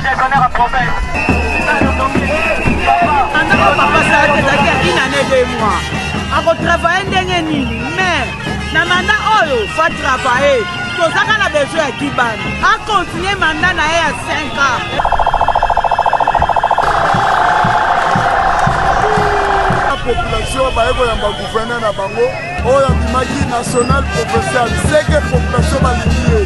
Gestionnaire ya province. Mandat oyo papa asalaki ezalaki ya une année deux mois. Akotravaille ndenge nini? Mais na mandat oyo fa travaille, tozaka na besoin ya kibana akontinue mandat na ye ya 5 ans. Population baye koyamba gouverneur na bango oyo abimaki national provincial, seke population balingi ye.